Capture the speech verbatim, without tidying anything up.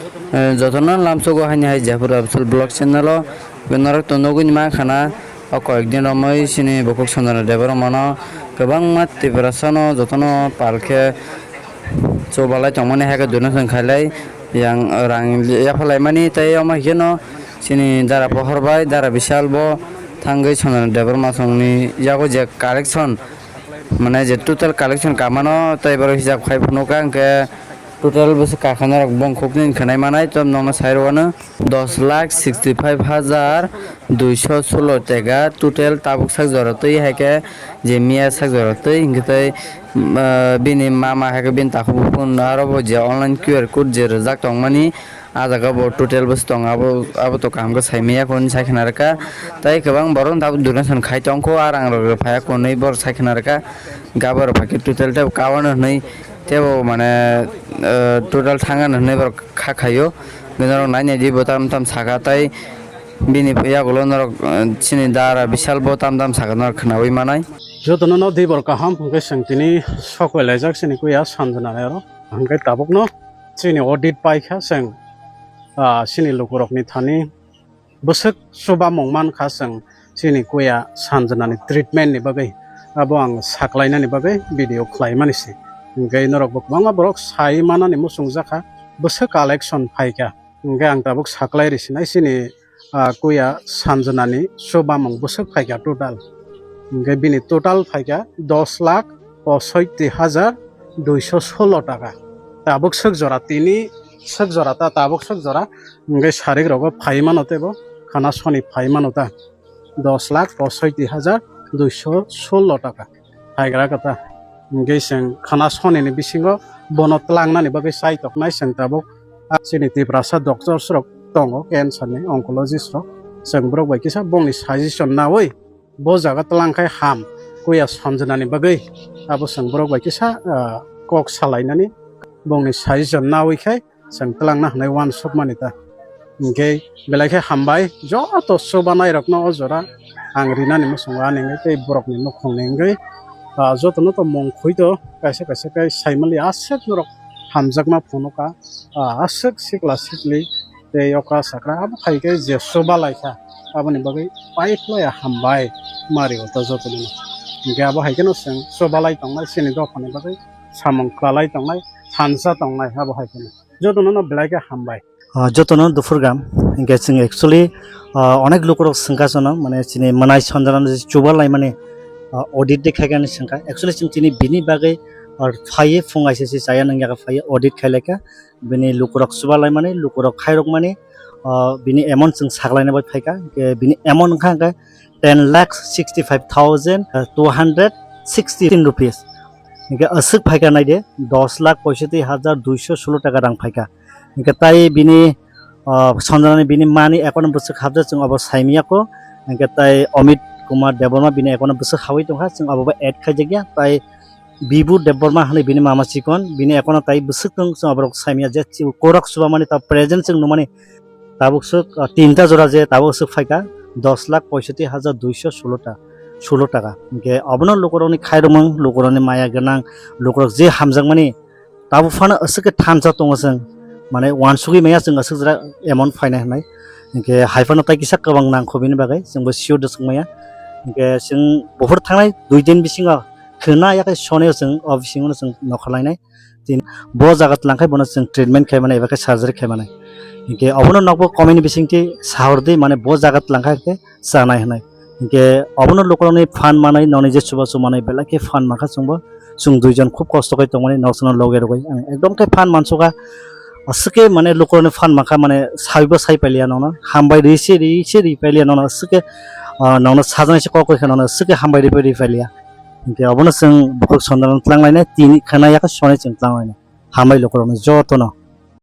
Eh, jotono lamsogo haini hai Jaipur Absal Vlog channel o norok to nugwi mankha na, o koyek din romwi chini bukhuk Sanjana Debbarma no kwbangma Tiprasa no jotono pal khe chubalai tongmani hai khe donation khailai yang rang yaphalaimani tei omo hai kheno chini dara pohor bai dara Bishal bo thangwi Sanjana Debbarma songni yago je collection mane je total collection kamano tei borok hisab khai phunukha hwnkhe total bwswk kakha norok bongkhokni khwnai manai tei nokno sai rwano dos lakh sixty five hajar duiso solo teka total tabuk sak jora twi hai khe je miya sak jora twi hwnkhe tei, ah, bini mama hai khe bini takhuk buphang aro bo je online Q R code je rwjak tongmani ah jaga bo total bwswk tong abo abo to kaham khe sai manya khe hwnwi sai khna rwkha tei kwbang borok no tabuk donation khai tongkho ah rang rok phaiya khe hwnwi borok sai khna rwkha gabo rok phai khe total tei kawano hwnwi tei bo mane, ah, total thangano hwnwi borok kha khaio. Bini norok nai nai di bo tam tam saka tei bini yagulo norok, eh, chini dara Bishal bo tam tam saka norok khwnaui manai. Jotono no dibor kaham hwnkhe chwng tini sokwelaijak chini kuya Sanjana ni oro. Hwnkhe tabukno chini audit paikha chwng, ah, chini lukurokni thani bwswk chubamung mankha chwng chini kuya Sanjana ni treatment ni bagwi. Abo ang saklainani bagwi video khlaimani se. Hwnkhe norokbo kwbangma borok sai manani muchungjakha bwswk collection phaikha. Hwnkhe ang tabuk saklai rw sinai chini, ah, kuya Sanjana ni chubamung bwswk phaikha total. Hwnkhe bini total phaikha dos lakh posoiti hajar duiso solo taka. Tabuk swk jora tini swk jora ta tabuk swk jora hwnkhe sarik rogo phai mano teibo khana soni phai mano ta. Dos lakh posoiti hajar duiso solo taka. Haigra kata. Hwnkhe chwng khana sonini bisingo bono tlangnani bagwi chai toknai chwng tabuk. Ah, chini Tiprasa doctors rok tongo, cancer ni oncologist rok. Chwng borok bai kisa bongni suggestion naui bo jaga tlang khai ham kuya Sanjana ni bagwi. Abo chwng borok bai kisa, ah, kok salainani bongni suggestion naui khai chwng twlangna hwnwi uansukmani ta. Hwnkhe belai khe hambai joto chubanai rokno o jora ang rinani muchungo ani wngwi tei borokni nukhungni wngwi, ah, jotono to mung khoi to kaisa kaisa khe saimali aswk norok hamjakma phunukha, ah, aswk sikla sikli tei okra sakra abo hai khe je chubalai kha aboni bagwi paiphlaiya hambai mari o to jotono. Hwnkhe abo hai kheno chwng chubalai tongnai chini dophani bagwi samung klalai tongnai thansa tongnai abo hai kheno. Jotono no belai khe hambai. Ah, jotono duphur gam. Hingke chwng actually, ah, onek lukurok swngkha jono, mane chini mwnai Sanjana no chuba laimani, ah, audit de khaikha hinwi swngkha. Actually chwng chini bini bagwi, ah, phaiwi phung aisisi chaya nangya kha phaiwi audit khailaikha. Bini lukurok chuba laimani, lukurok khairokmani, ah, bini amount chwng saklaina bai phaikha. Hingke bini amount wngkha hingke ten lakh sixty five thousand two hundred sixteen rupees. Hingke aswk phaikha naide, dos lakh poisoti hajar duiso solo taka rang phaikha. Hingke tai bini, ah, Sanjana ni bini mani account o bwswk habjak chwng abo saimiyako. Hingke tai Amit Kumar Debbarma bini account o bwswk hawi tongkha, chwng abo bai add khaijakya. Tai Bibu Debbarma hwnwi bini mama chikon, bini account o tai bwswk tong chwng aborok saimiya je chi-, korak chubamani ta present chwng nukmani. Tabuk swk, ah, tinta jora je tabuk swk phaikha dos lakh poisoti hajar duiso solo ta, solo taka. Hingke obono lukurokni khairokmung, lukurokni maya gwnang, lukurok je hamjakmani tabuk phano aswk khe thansa tongo chwng. Mane uansugwi maya chwng aswk jora amount phainai hwnwi. Hingke hai phano tai kisa kwbang nangkho bini bagwi, chwngbo sure de swngmaya. Hingke chwng buphur thangnai dui din bisingo khwna yakhe sonio chwng o bisingono chwng nokha lainai. Tini bo jaga twlang khai bono chwng treatment khai mano eba khe surgery khai mano. Hinkhe obono nokbo komini bisingtwi sahordi mane bo jaga twlang khai khe chanai hwnwi. Hinkhe obono lukurokni phan manwi nokni je chubachu manwi belai khe phan mankha chwngbo. Chwng duijon khub kosto khai tongmani nok chwngno loge rwgwi ang ekdom khe phan mansukha. Aswk khe mane lukurokni phan mankha mane saibo sai pailiya nokno. Hambai ri se ri se ri pailiya nokno aswk khe, ah, nokno sajani se kok khe nokno aswk khe hambai ri ri pailiya. Hinkhe obono chwng bukhuk Sanjana twlang lainai, tini khana yakhe sonai chwng twlang lainai. Hambai lukurokno jotono.